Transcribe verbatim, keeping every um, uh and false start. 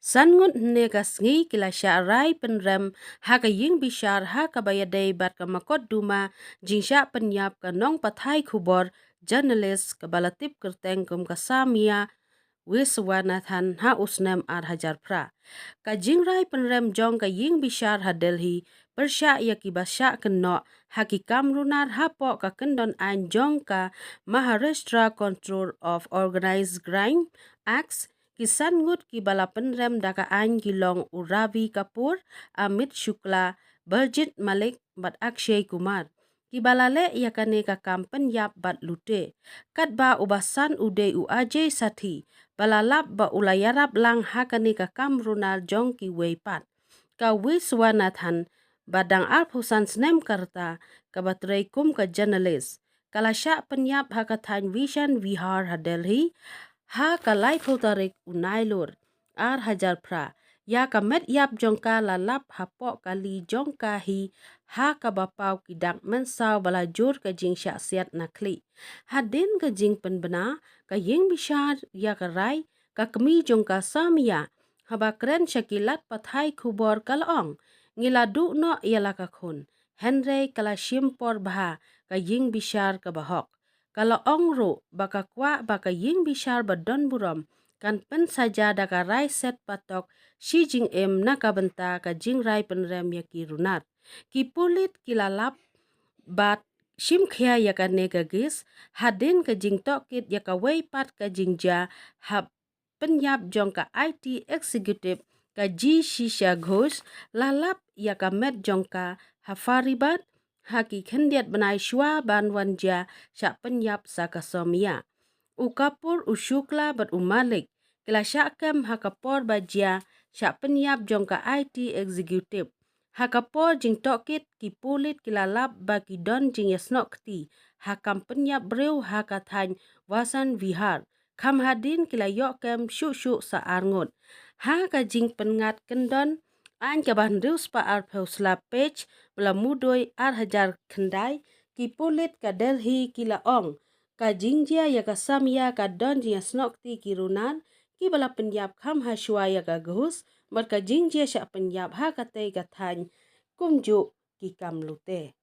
San ngut hynne ka sngi ki la shah rai pynrem ha ka ïing bishar ha kaba ïadei bad ka makot duma jingshah pynïap ka nongpathai khubor, journalist, kaba la tip kyrteng kum ka Samia Viswanathan ha u snem ar hajar phra. Ka jingrai pynrem jong ka ïing bishar ha Delhi pyrshah ïa kiba shah kynnoh ha ki kam runar hapoh ka kyndon aiñ jong ka Maharashtra Control of Organised Crime Act, ki san ngut kiba la pynrem da ka aiñ ki long u Ravi Kapoor, Amit Shukla, Barjit Malik bad Akshay Kumar, kiba la leh ïa kane ka kam pynïap bad lute. Katba uba san u dei u Ajay Sathi, ba la lap ba u la ïarap lang ha kane ka kam runar jong kiwei pat. Ka Viswanathan, ba dang arphew san snem ka rta, kaba trei kum ka journalist, ka la shah pynïap ha ka thaiñ Vishan Vihar ha Delhi ha ka laiphew tarik u Nailur ar hajar phra. Ïa ka met ïap jong ka la lap hapoh kali jong ka hi ha kaba paw ki dak mynsaw ba la jur ka jingshah siat na khlieh. Hadien ka jingpynbna, ka ïing bishar ïa ka rai ka kmie jong ka Samia, haba kren sha ki lad pathai khubor ka la ong, ngi la duh noh ïa la ka khun, hynrei ka la shim por bha ka ïing bishar kaba hok. Ka la ong ruh ba ka kwah ba ka ïing bishar ba don burom kan pynsaja da ka rai set patok shi jingim na ka bynta ka jingrai pynrem ïa ki runar. Ki pulit ki la lap bad shim khia ïa kane ka case hadien ka jingtohkit ïa kawei pat ka jingjia ha pynïap jong ka I T executive, ka Ji Shisha Ghosh, la lap ïa ka met jong ka ha Faridabad ha ki khyndiat bnai shuwa ban wan jia shah pynïap sa ka Samia. U Kapoor, u Shukla bad u Malik ki la shah kem ha ka por ba jia shah pynïap jong ka I T executive. Ha ka por jingtohkit, ki pulit ki la lap ba ki don jingïasnoh kti ha kam pynïap briew ha ka thaiñ Vishan Vihar. Kham hadien ki la ïoh kem shuh shuh sa ar ngut. Ha ka jingpynngat kyndon aiñ kaba hynriew spah arphew sla page ba la mudui ar hajar khyndai, ki pulit ka Delhi ki la ong, ka jingjia ïa ka Samia ka don jingïasnoh kti ki runar kiba la pynïap kham ha shuwa ïa ka Ghosh bad ka jingjia shah pynïap ha katei ka thaiñ kumjuh ki kam lute.